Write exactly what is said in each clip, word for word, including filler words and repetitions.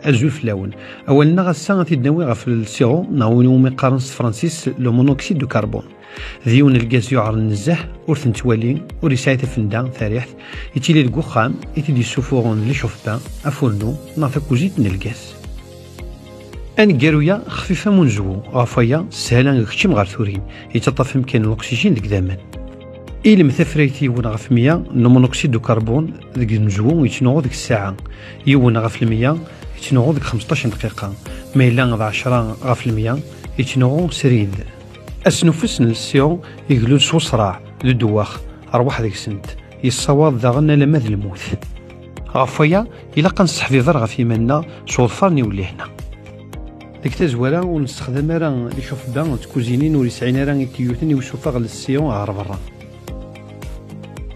Azul fell-awen. Awal-nneɣ ass-a ad t-id-nawi ɣef le sirop, neɣ win iwumi qqaren s tefransist le monoxyde de carbone. D yiwen n lgaz yuɛren nezzeh, ur t-nettwali, ur yesɛi tafenda, tariḥt, yettili deg uxxam i t-id-yessufuɣen l'échauffe-bain, afurnu neɣ takuzint n lgaz. Aneggaru-a xfif am unezwu, ɣef waya sshala i keččem ɣer turin, yettaṭṭaf amkan n l'oxygène deg idammen. Ilem tafrayt yiwen ɣef meyya n le monoxyde de carbone deg unezwu yettnuɣu deg ssaɛa, yiwen ɣef lemya yettnuɣu deg xmesṭac n dqiqa, ma yella d ɛecra ɣef lemya yettnuɣu srid. Asnufes n le sirop iglul s usraɛ d udewwax, rrwaḥ deg-sent, yessawaḍ daɣen alamma d lmut. Ɣef waya, ilaq ad nesseḥbiber ɣef yiman-nneɣ s uḍfar n iwellihen-a. Deg tazwara, ur nessexdam ara l'échauffe-bain d tkuzinin ur yesɛin ara itiyuten i usuffeɣ n le sirop ɣer berra.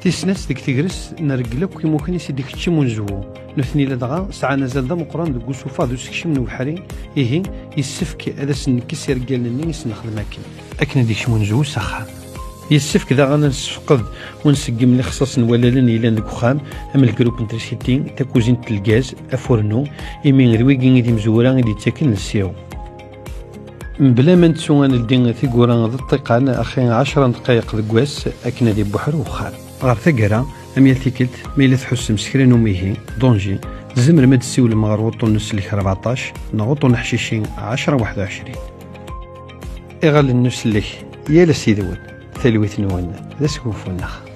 Tis snat, deg tegrest, nreggel akk imukan i s-id-ikeččem unezwu. Nutni ladɣa sɛan azal d ameqqran deg usuffeɣ d usekcem n ubeḥri, ihi yessefk ad asen-nekkes irgalen-nni i s-nexdem akken, akken ad ikcem unezwu s axxam. Yessefk daɣen ad nessefqed u nseggem lexṣaṣ n wallalen yellan deg uxxam, am lgrup n trisiti, takuzint n lgaz, afurnu, imi d wigi i d imezwura i d-yettaken le sirop. Mebla ma nettu ad neldi tiwwura d ṭṭiqan, axi ɛecra n ddqayeq deg wass akken ad ibuḥru uxxam. Ɣer taggara, am yal tikkelt, ma yella tḥussem s kra n umihi, danger, tzemrem ad d-tessiwlem ɣer wuṭṭun n usellek rbeɛṭac neɣ uṭṭun aḥcici ɛecra waḥed u ɛecrin. Iɣallen n usellek, yal ass yid-wen, talwit-nwen d asgunfu-nneɣ.